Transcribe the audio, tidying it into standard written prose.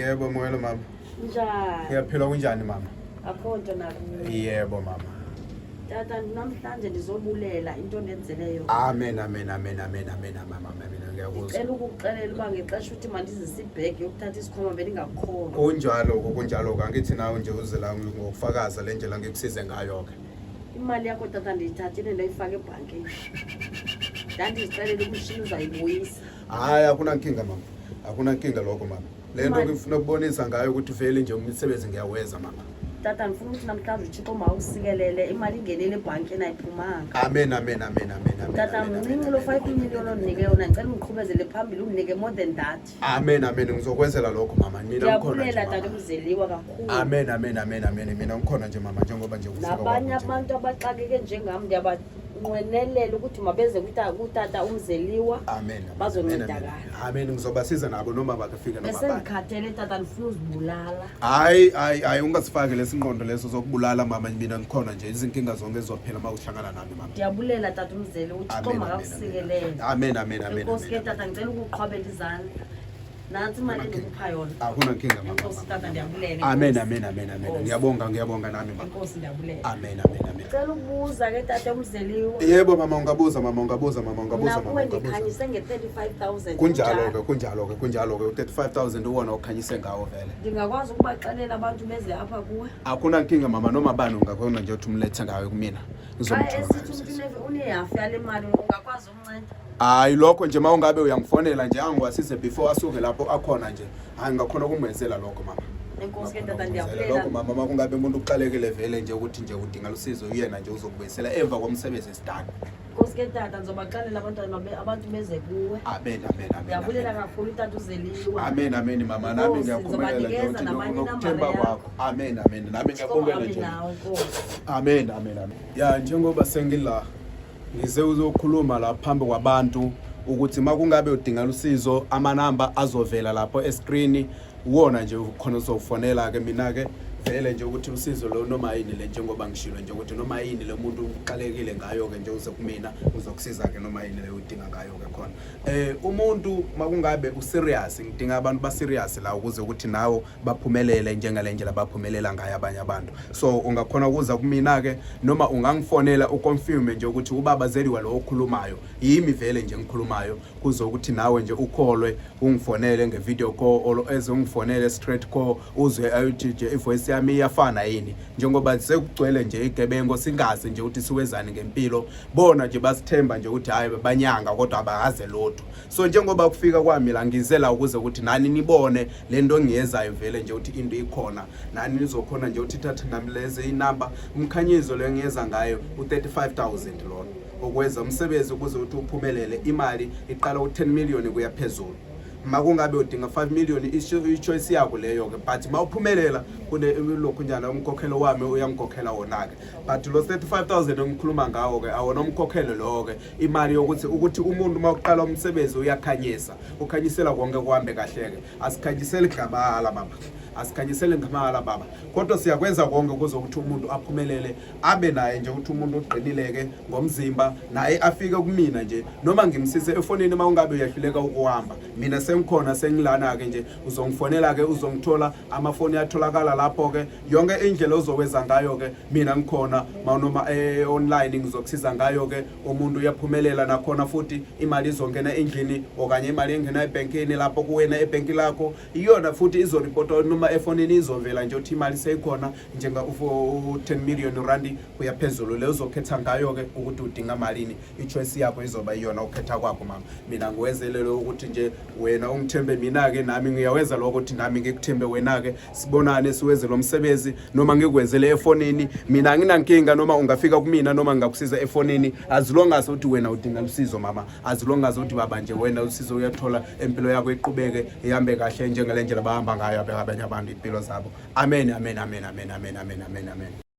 Yebo moyelo mama. Njani? Ngiyaphila kunjani mama? Akho nto nakuwe. Yebo mama. Tata namhlanje ndizobulela into ondenzele yona. Amen amen amen amen amen mama amen ngiyakuzwa. Ndicela ukukuxelela uba ngexesha uthi mandizise ibhegi yokuthatha isikhwama bendingakukholwa. Kunjalo kunjalo angithi nawe nje uze la ngokufakaza le ndlela ngikusize ngayo ke. Imali yakho tata ndiyithathile ndayifaka ebhankini. Ndandizixelela umshini uzayibuyisa. Hayi akunankinga mama. Akunankinga lokho mama. Le nto ngifuna ukubonisa ngayo ukuthi vele nje umsebenzi ngiyaweza mama. Tata ngifuna ukuthi namhlanje uThixo mawusikelele imali ingenile ebhankini ayiphumanga. Amen amen amen amen amen. Tata mncinci lo 5 million ondinike yona ngicela ungiqhubezele phambili unginike more than that. Amen amen ngizokwenzela lokho mama mina ngikhona. Ngiyabulela tata umzeliwa kakhulu. Amen amen amen amen mina ngikhona nje mama njengoba nje kufika. Nabanye abantu abaxakeke njengami ndiyabanqwenelela ukuthi mabeze kutata umzeliwa. Amen. Bazoncedakala. Amen ngizobasiza nabo noma bakafika noma bani. Besengikhathele tata ngifuna uzibulala. Hayi hayi hayi ungasifaki lesinqondo leso sokubulala mama mina ngikhona nje izinkinga zonke zizophela uma uhlangana nami mama. Ndiyabulela tata umzeli uThixo makakusikelele. Amen amen amen. Enkosi ke tata ngicela ukuqhwabela izandla. Nansi imali endikupha yona. Akuna nkinga mama. Enkosi tata ndiyabulela. Amen amen amen amen. Ngiyabonga ngiyabonga nami mama. Enkosi ndiyabulela. Amen amen amen. Cela ukubuza ke tata umzeliwe. Yebo mama ungabuza mama ungabuza mama ungabuza mama. Nakuwe ndikhanyise nge-35000. Kunjalo ke kunjalo ke kunjalo ke u-35000 uwona okhanyise ngawo vele. Ndingakwazi ukubaxelela abantu beze apha kuwe. Akuna nkinga mama noma bani ungakhona nje uthi umlethe ngayo kumina. Xa esithi umuntu unehafu yale mali ungakwazi umnceda? Hayi lokho nje uma ungabe uyangifonela nje angiwasize before asuke lapho akhona nje. Hayi ngakhona ukumwenzela lokho mama. Enkosi ke tata ndiyabulela. Lokho mama uma kungabe umuntu uxalekile vele nje ukuthi nje udinga usizo uyena nje uzokubuyisela emva komsebenzi esidala. Nkosi ke tata ngizobaxelela abantwana abantu beze kuwe. Amen amen amen. Ndiyabulela kakhulu tata uzeliwa. Amen amen mama nami ngiyakhumelela nje ukuthi nokuthemba kwakho. Amen amen nami ngiyabongela nje. Amen amen amen. Ya njengoba sengila ngize uzokhuluma la phambi kwabantu ukuthi makungabe udinga usizo amanamba azovela lapho escreen uwona nje khona uzofonela ke mina ke vele nje ukuthi usizo lo noma yini le njengoba ngishilo nje ukuthi noma yini le muntu uxalekile ngayo ke nje uze kumina uzokusiza ke noma yini le udinga ngayo ke khona eh umuntu makungabe userious ngidinga abantu ba serious la ukuze ukuthi nawo baphumelele njengale ndlela baphumelela ngayo abanye abantu so ungakhona ukuza kumina ke noma ungangifonela uconfirm nje ukuthi ubaba Zeliwa lo okhulumayo yimi vele nje ngikhulumayo kuze ukuthi nawe nje ukholwe ungifonele nge-video call or eze ungifonele straight call uzwe ayothi nje ivoice yami iyafana yini njengoba sekugcwele nje igebengo singazi nje ukuthi siwezani ngempilo bona nje basithemba nje ukuthi hhayi banyanga kodwa abahaze lutho so njengoba kufika kwami la ngize la ukuze ukuthi nani nibone le nto engiyezayo vele nje ukuthi into ikhona nani nizokhona nje ukuthi thathe nami lezi inamba umkhanyizo le ngiyeza ngayo u-35 000 lona ukwenza umsebenzi ukuze ukuthi uphumelele imali iqala u-10 million kuya phezulu makungabe udinga 5 million i-choice yakho leyo-ke but ma uphumelela kune lokhu njana umkhokhelo wami uyangikhokhela wona-ke but lo 35000 engikhuluma ngawo-ke awona umkhokhelo lowo-ke imali yokuthi ukuthi umuntu uma uqala umsebenzi uyakhanyisa ukhanyisela konke kuhambe kahle-ke asikhanyiseli ngamahhala baba asikhanyiseli ngamahhala baba kodwa siyakwenza konke ukuze ukuthi umuntu aphumelele abe naye nje ukuthi umuntu oqinileke ngomzimba naye afike kumina nje noma ngimsise efonini uma ungabe uyahluleka ukuhamba mina sengikhona sengilana-ke nje uzongifonela-ke uzongithola amafoni atholakala lapho-ke yonke indlela ozokwenza ngayo-ke mina ngikhona noma eh, online ngizokusiza ngayo-ke umuntu uyaphumelela nakhona futhi imali izongena endlini okanye imali engena ebhenkini lapho kuwena ebhenki lakho iyona futhi izoripotwa noma efonini izovela nje ukuthi imali seyikhona njenga u-10 million randi kuya phezulu le uzokhetha ngayo-ke ukuthi udinga malini i-choice yakho izoba iyona ukhetha kwakho mama mina ngiwezelele ukuthi nje wena ungithembe mina-ke nami ngiyaweza lokho ukuthi nami ngikuthembe wena-ke sibonane siwenze lo msebenzi noma ngikwenzele efonini mina anginankinga noma ungafika kumina noma ngingakusiza efonini as long as ukuthi wena udinga lusizo mama as long as ukuthi baba nje wena usizo uyathola empilo yakho iqhubeke ihambe kahle njengale ndlela bahamba ngayo abanye abantu impilo zabo amen amen amen amen amen amen amen amen.